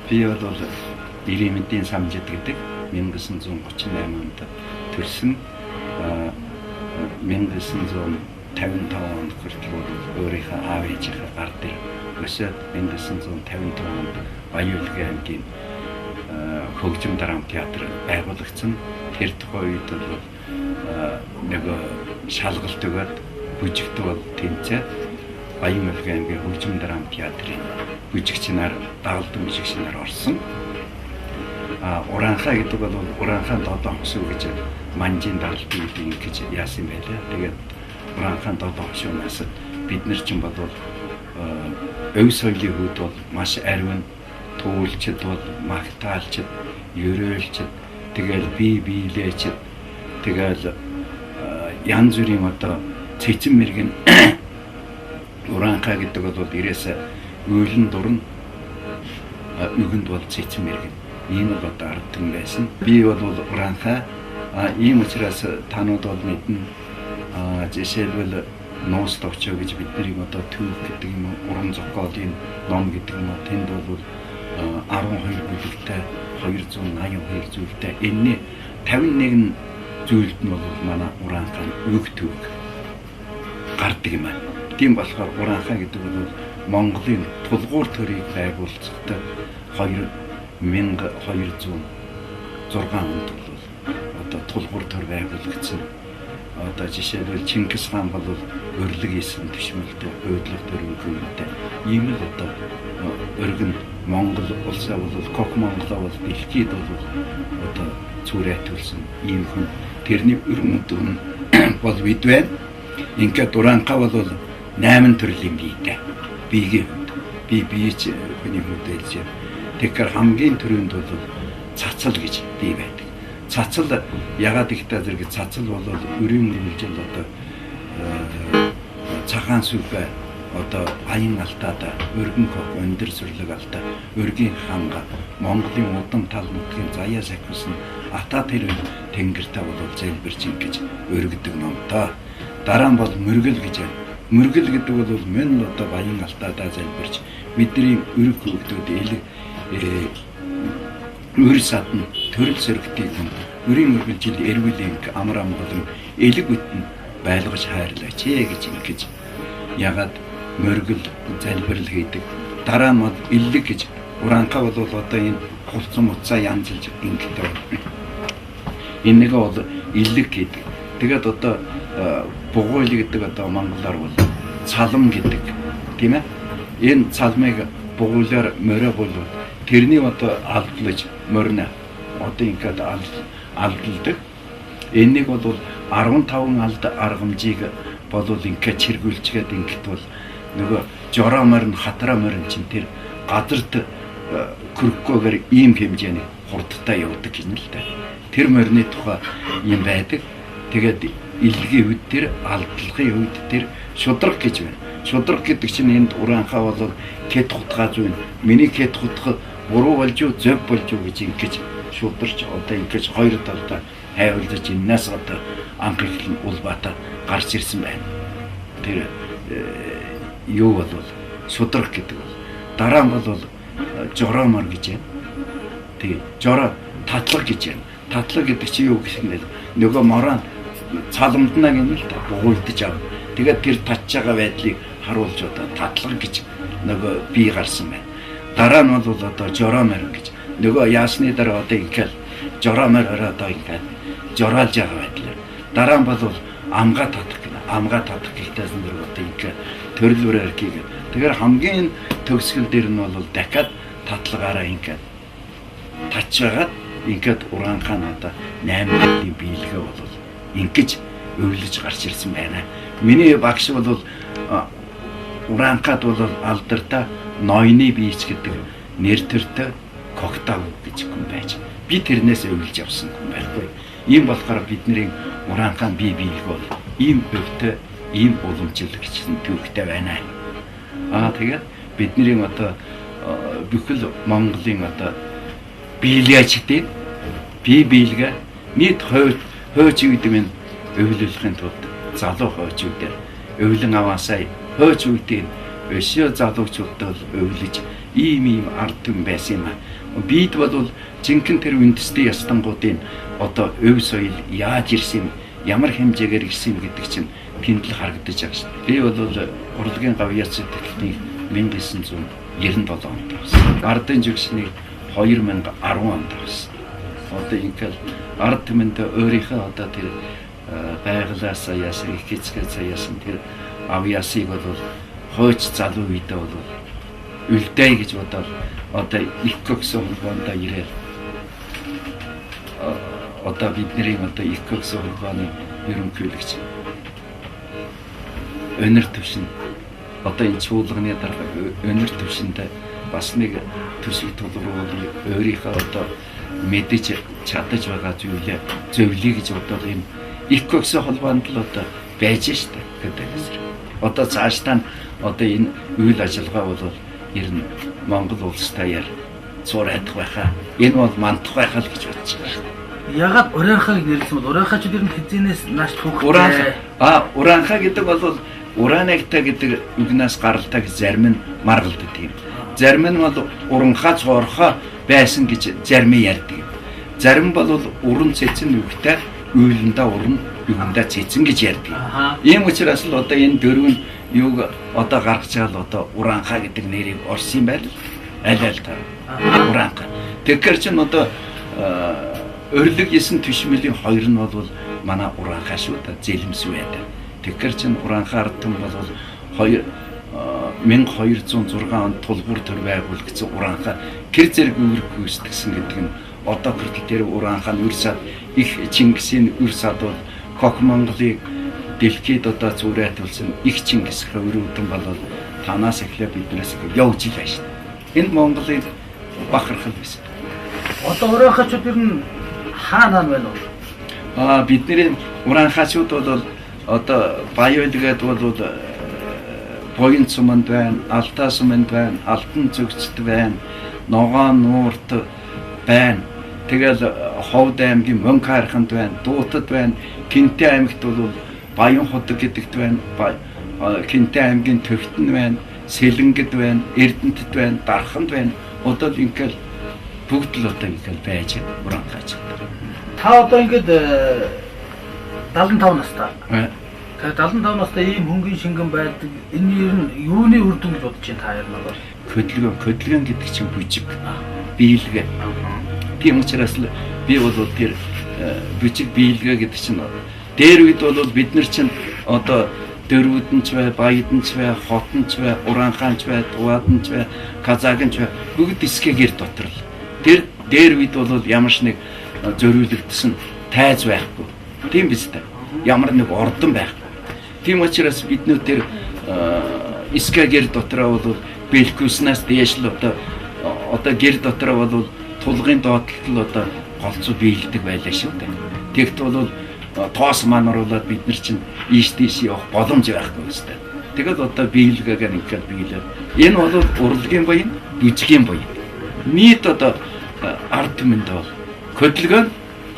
Би бол Иремэдийн Самжид гэдэг 1938 онд төрсөн. 1955 онд хүртэл бол өөрийнхөө аав ээжийнхээ гар дээр өсөөд 1955 онд Баян-Өлгий аймгийн хөгжим драм театр байгуулагдсан. Тэр тухайн үед бол нөгөө шалгалт өгөөд бүжигт бол тэнцээд Баян-Өлгий аймгийн хөгжим драм театрын бүжигч нар, дагалдан бүжигч нар орсон. Ураанхай гэдэг бол Ураанхай долоон хошуу гэж манжийн даралтын үед ингэж яасан байлаа. Тэгээд Ураанхай долоон хошуунаас бид нар чинь бол өв соёлын хүүд бол маш ариун, туулчд бол магтаалчд, ерөөлчд, тэгэл бие биелээчд, тэгэл янз бүрийн одоо цэцэн мэрэгэн Ураанхай гэдэг бол ирээс уйлан дурна, үгэнд бол цэцэн мэрэгэн. Ийм л одоо ард түмэн байсан. Би бол Ураанхай. Ийм учраас танууд бол мэднэ. Жишээлбэл нуус товчоо гэж бид нарыг одоо түүх гэдэг юм уу, уран зохиолын ном гэдэг юм уу, тэнд бол 12 бүлэгтэй 282 зүйлтэй. Энэний 51 зүйлд нь бол манай Ураанхай үг түүх гардаг юм байна. Тийм болохоор Ураанхай гэдэг бол Монголын тулгуур төрийг байгуулцгатай 2206 онд бол одоо тулгуур төр байгуулагдсан. Одоо жишээлбэл Чингис хаан бол урилга хийсэн төшмөлтэй, уйдлах төрөнхүйтэй ийм л одоо өргөн Монгол улсаа бол Кок Монголоо бол дэлхийд бол одоо зүрэтүүлсэн ийм хүн. Тэрний өргөн дүн бол бид байна. Ингээд Ураанхай бол 8 төрлийн биетэй. Биеийн хүнд. Би биеч хүний хүнд хэлж байна. Тэгэхээр хамгийн түрүүнд бол цацал гэж бие байдаг. Цацал ягаад ихтэй зэрэг цацал бол өрийн мөргөлжөнд одоо цагаан сүбэ одоо аян алтаад өргөн хөх өндөр сүрлэг алдаа өргийн ханга Монголын удам тал нутгийн заяа сахиусан ата тэр тэнгэртэй бол зэлбэрч ингэж өргөдөг номтой. Дараа нь бол мөргөл гэж байна. Мөргөл гэдэг бол мөн одоо баян алтаадаа залбирч бидний өрг хөгдөд элэг өр садна төрөл сөрөгтийг хүн өрийн мөргөлжил эрүүл инг амар амгалан элэг бүтэн байлгаж хайрлаач ээ гэж ингэж ягаад мөргөл залбирал хийдэг. Дараа нь бол эллэг гэж Ураанхай бол одоо энэ хулцсан муцаа янзлж ингэдэг. Энийг бол эллэг гэдэг. Тэгээд одоо бугуйл гэдэг одоо монголоор бол цалам гэдэг тийм ээ. Энэ цалмыг бугуйлаар морио болоод тэрний одоо алдлаж морина одоо ингээд алдалдаг. Энийг бол 15 алд аргамжийг болвол ингээд чиргүүлчгээд ингээд бол нөгөө жороо морин хатраа морин чинь тэр газарт хөрөхгүйгээр ийм хэмжээний хурдтай явдаг гэнэ л дээ. Тэр морины тухай юм байдаг. Тэгээд илгийн үед тэр алдлагын үед тэр шудраг гэж байна. Шудраг гэдэг чинь энд Ураанхай бол кет хутгаа зүүн. Миний кет хутга буруу болж юу, зөв болж юу гэж ингэж шударч одоо ингэж хоёр талдаа хайвалдаж энэс одоо анх эхлэн Улбаата гарч ирсэн байна. Тэр юу бол шудраг гэдэг бол дараа нь бол жоромор гэж байна. Тэгээ жороо татлаг гэж байна. Татлаг гэдэг чинь юу гэх юм бэ? Нөгөө мороо цаламдна гэнэ л та бугуйлдаж авна. Тэгээд тэр татж байгаа байдлыг харуулж одоо татлаг гэж нөгөө бие гарсан байна. Дараа нь бол одоо жоромор гэж нөгөө яасны дараа одоо ингээл жоромор одоо ингээл жораалж байгаа байдлаар. Дараа нь бол амгаа татах гэнэ. Амгаа татах гэхдээ нэр одоо ингээл төрөл бүрээр хийгээд. Тэгэхээр хамгийн төгсгөл дээр нь бол дахиад татлагаараа ингээд татж байгаад ингээд Ураанхай одоо 8 төрлийн биелэгээ бол ингэж өвлөж гарч ирсэн байна. Миний багш бол Ураанхайд бол алдартай ноёны биеч гэдэг нэр төртэй Когтав гэж хүн байж. Би тэрнээс өвлөж явсан хүн байхгүй. Ийм болохоор бидний Ураанхай бие биелэг бол ийм өвтэй, ийм уламжлал гэсэн түүхтэй байна. Аа тэгээд бидний одоо бүхэл Монголын одоо биелээчдийн бие биелгээ нийт хойч гэдэг нь өвлөлөхийн тулд залуу хойчүүдээр өвлөн аваасаа хойч үеийн өшөө залуучуудад бол өвлөж Ийм ард түмэн байсан юм а. Бид бол жинхэнэ тэр үндэсний ястангуудын одоо өв соёл яаж ирсэн юм, ямар хэмжээгээр ирсэн юм гэдэг чинь тэнд л харагдаж байгаа шүү дээ. Би бол урлагийн гавьяац сэтгэлтнийг 1997 онд авсан. Ардын жигшнийг 2010 онд авсан. Одоо ингээл ард түмэнд өөрийнхөө одоо тэр байгалаасаа яасан, их эцгээсээ яасан тэр авьяасыг бол хойч залуу үедээ бол үлдээ гэж бодоод одоо их көгсөн холбоонд ирээд одоо бидний одоо их көгсөн холбооны ерөнхийлөгч өнөр төвшин одоо энэ чуулганы дарга өнөр төвшөнд бас нэг төсөв тулгуурлыг өөрийнхөө одоо мэдэж чадаж байгаа зүйлээ зөвлөе гэж бодоод юм их көгсөн холбоонд л одоо байж штэ гэдэг зэрэг. Одоо цаашдаа одоо энэ үйл ажиллагаа бол ер нь Монгол улстай яар цуурайдах байхаа. Энэ бол мандах байхаа л гэж бодож байгаа шүү дээ. Ягаад Ураанхайг нэрлсэн бол Ураанхайчууд ер нь хэзээнээс нааш түүхтэй. Ураанхай гэдэг бол Ураанагтай гэдэг үгнээс гаралтай гэж зарим нь маргалдаг юм. Зарим нь бол уранхаа цоорхоо байсан гэж зарим нь ярьдаг. Зарим бол уран цэцэн үгтэй уйландаа уран юундаа цэцэн гэж ярьдаг. Ийм учраас л одоо энэ дөрөв нь юуг одоо гаргаж байгаа л одоо Ураанхай гэдэг нэрийг орсон юм байна. Аль аль та. Ураанхай. Тэгэхээр чин одоо өрлөг 9 түшмэлийн хоёр нь бол манай Ураанхай шүү дээ. Зэлэмс байдаг. Тэгэхээр чин Ураанхай ард түмэн бол 1206 онд тулгуур төр байгуулагдсан Ураанхай гэр зэрэг үүрэг гүйцэтгсэн гэдэг нь одоо хүртэл тэр Ураанхай нь үр сад их Чингисийн үр сад бол Хох Монголыг дэлхийд одоо зүрэтүүлсэн их Чингис хөврүүдэн бол танаас эхлээ биднээс явж л байна шүү дээ. Энэ Монголын бахархал байсан. Одоо Ураанхайчууд ер нь хаана хаана байна вэ? Бидний Ураанхайчууд бол одоо Баян гэдэг бол Буян суманд байна, Алтай суманд байна, Алтан зүгчд байна, Ногоон нуурт байна. Тэгэл Ховд аймгийн Мөнх хайрханд байна, Дуутад байна, Кэнтэй аймагт бол Баян худаг гэдэгт байна, Кэнтэй аймгийн Төвтөн байна, Сэлэнгэд байна, Эрдэнэтэд байна, Дарханд байна. Одоо л ингээл бүгд л одоо ингээл байж Ураанхайч. Та одоо ингээд 75 настай. Тэгээ 75 настай ийм хөнгөн шингэн байдаг. Энэ ер нь юуны үр дүн гэж бодож байна та ер нь бол? Хөдөлгөөн гэдэг чинь бүжиг, биелгэ. Тийм учраас л би бол тэр бүжиг биелгэ гэдэг чинь дээр үед бол бид нар чинь одоо дөрүүдэн ч бай, баядан ч бай, хотон ч бай, Ураанхайн ч бай, Тувадан ч бай, Казагын ч бай бүгд эсгээ гэр дотор л. Тэр дээр үед бол ямар ч нэг зориулагдсан тайз байхгүй. Тийм биз дээ. Ямар нэг ордон байхгүй. Тийм учраас бид нөө тэр эсгээ гэр дотроо бол бэлкүснээс дээш л одоо гэр дотроо бол тулгын доотлолт л одоо голцоо биелдэг байлаа шүү дээ. Тэгт бол тоос манаруулаад бид нар чинь ийш тийш явах боломж байхгүй өстэй. Тэгэл одоо биелгээгээр ингээд биелээ. Энэ бол урлагийн буян, бүжгийн буян. Нийт одоо ард түмэнд бол хөдөлгөөн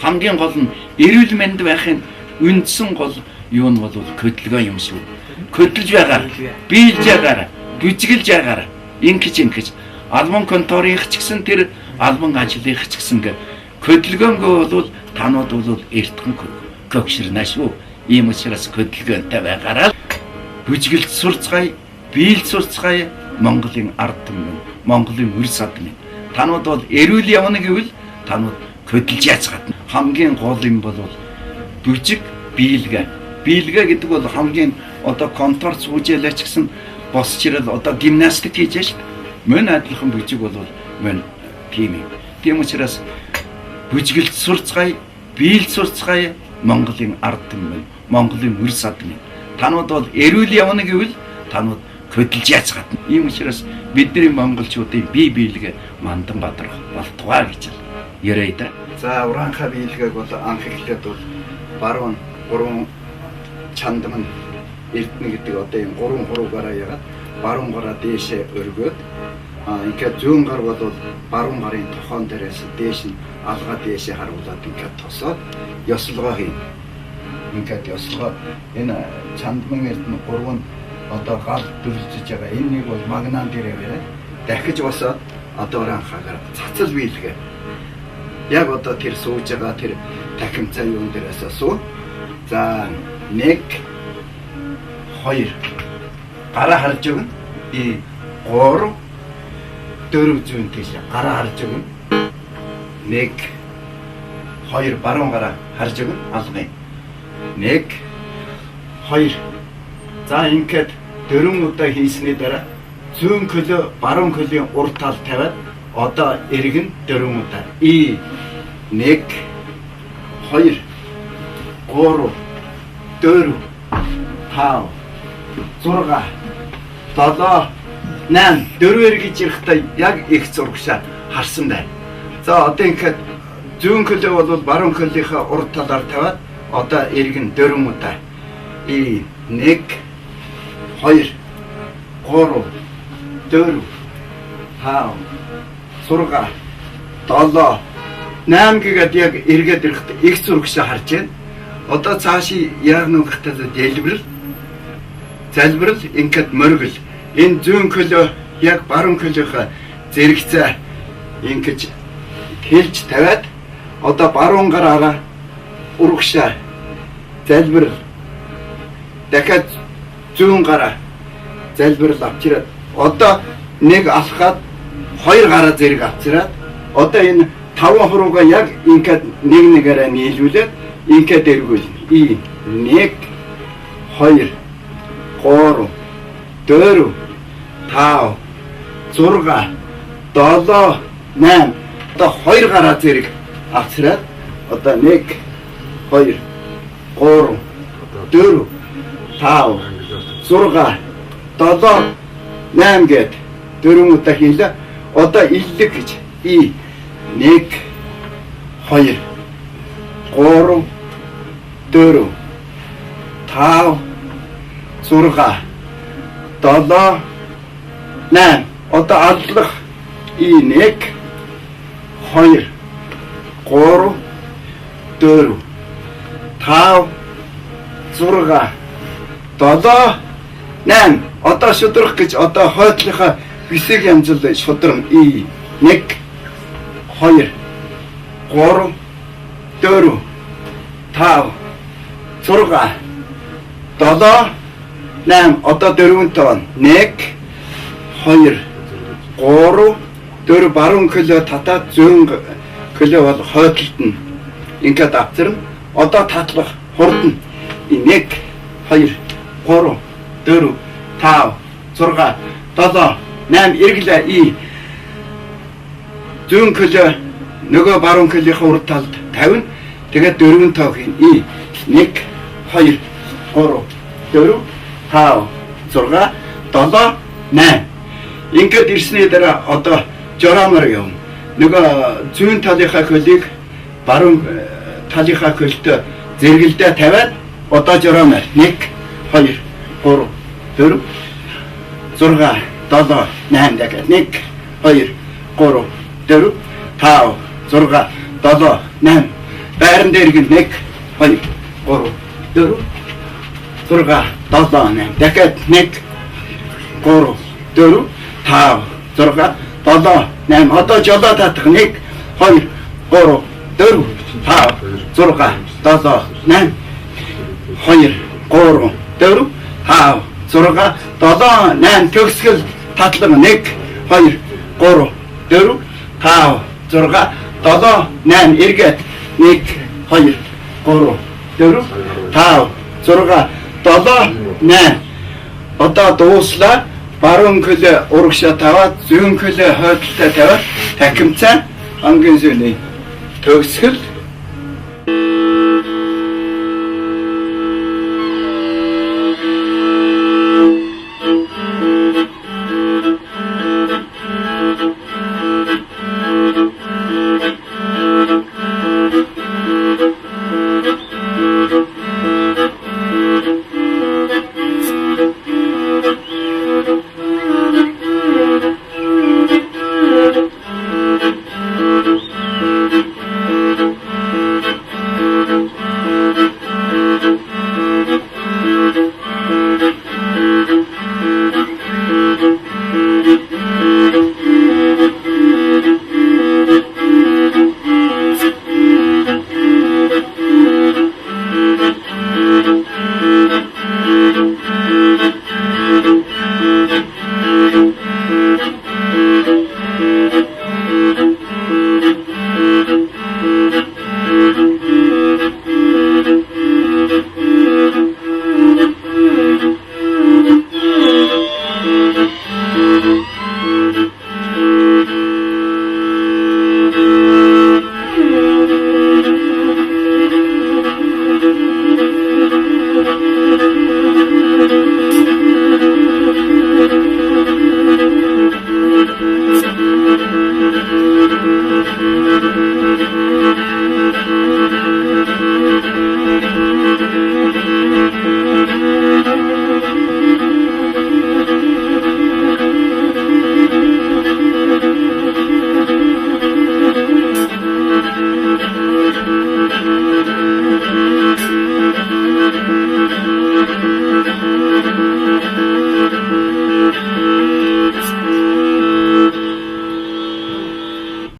хамгийн гол нь эрүүл мэнд байхын үндсэн гол юу нь бол хөдөлгөөн юм шүү. Хөдөлж байгаараа, биелж байгаараа, бүжгэлж байгаараа ингэж албан конторынх ч гэсэн тэр албан ажлынх ч гэсэн хөдөлгөөнгөө бол танууд бол эртхэн көгшөрнө шүү. Ийм учраас хөдөлгөөнтэй байгаараа бүжгэлж сурцгаая, биелж сурцгаая Монголын ард түмэн, Монголын үр сад минь. Танууд бол эрүүл явна гэвэл танууд хөдөлж яцгаад. Хамгийн гол юм бол бүжиг, биелгэ. Биелгэ гэдэг бол хамгийн одоо контор сууж ялаа ч гэсэн босч ирэл одоо гимнастик хийж шээ. Мөн адилхан бүжиг бол мөн тийм юм. Тийм учраас бүжгэлж сурцгаая, биелж сурцгаая Монголын ард түмэн, Монголын үр сад минь. Танууд бол эрүүл явна гэвэл танууд хөдөлж яцгаад. Ийм учраас бидний монголчуудын бие биелгэ мандан бадрах болтугай гэж яриа да. За Ураанхай биелгээг бол анх эхлээд бол баруун гурван чандман Эрдэнэ гэдэг одоо ийм гурван хуруугаараа ягаад баруун гараа дээшээ өргөөд ингээд зүүн гар бол баруун гарын тохон дээрээс дээш нь алгаа дээшээ харуулад ингээд тосоод ёслогоо хийн. Ингээд ёслогоо энэ чандман Эрдэнэ гурван одоо гал дүрлжиж байгаа. Энэ нэг бол магнан дээр яриа. Дахиж босоод одоо хагаар цацал биелгээ. Яг одоо тэр сууж байгаа тэр тахимцаа юун дээрээс суу. За 1 2 гараа харж өгнө. И 3 4 зүүн тийш гараа харж өгнө. 1 2 баруун гараа харж өгнө. Алгын. 1 2. За ингээд 4 удаа хийсний дараа зүүн көлөө баруун көлийн урд тал тавиад одоо эргэн 4 удаа. И 1 2 3 4 5 6 7 8 4 эргэж ирэхдээ яг их зурагшаа харсан байна. За одоо ингээд зүүн көлөө бол баруун көлийнхээ урд талаар тавиад одоо эргэн 4 удаа. И 1 2 3 4 5 6 7 8 гэгээд яг эргээд ирэхдээ их зурагшаа харж байна. Одоо цаашийн яг нүгхтэй дэлбэрэл залбирал ингээд моргил. Энэ зүүн көлөө яг баруун көлөөхөө зэрэгцээ ингэж хэлж тавиад одоо баруун гараараа урагшаа залбирал дахиад зүүн гараа залбирал авчираад одоо нэг алхаад хоёр гараа зэрэг авчираад одоо энэ таван хуруугаа яг ингээд нэг нэгээрээ нийлүүлээд ингээд эргүүлнэ. И 1 2 3 4 5 6 7 8 одоо хоёр гараа зэрэг авчираад одоо 1 2 3 4 5 6 7 8 гээд дөрвөн удаа хийлээ. Одоо иллэг гэж и 1 2 3 4 5 6 7 8 одоо аллах и 1 2 3 4 5 6 7 8 одоо шудрах гэж одоо хойдлынхаа бисэг янзал шудрам и 1 2 3 4 5 6 7 8 одоо дөрвөн тоон 1 2 3 4 баруун көлөө татаад зүүн көлөө бол хойдолд нь ингээд авчирна. Одоо татлах хурдна. 1 2 3 4 5 6 7 8 эргэлээ. И зүүн көлөө нөгөө баруун көлийнхээ урд талд тавина. Тэгээд дөрвөн тоо хийн. И 1 2 3 4 5 6 7 8 ингээд ирсний дараа одоо жоромор явна. Нөгөө зүүн талынхаа көлийг баруун талынхаа көлтөө зэрэгэлдээ тавиад одоо жоромор 1 2 3 4 6 7 8 дахиад 1 2 3 4 5 6 7 8 байран дээр гин 1 2 3 4 6 7 8 дахиад 1 3 4 5 6 7 8 одоо жолоо татах 1 2 3 4 5 6 7 8 2 3 4 5 6 7 8 төгсгөл татлага 1 2 3 4 5 6 7 8 эргээд 1 2 3 4 5 6 7 8 одоо дууслаа. Баруун көлөө урагшаа тавиад зүүн көлөө хойдолтой тавиад тахимцаа ангийн сүний төгсгөл.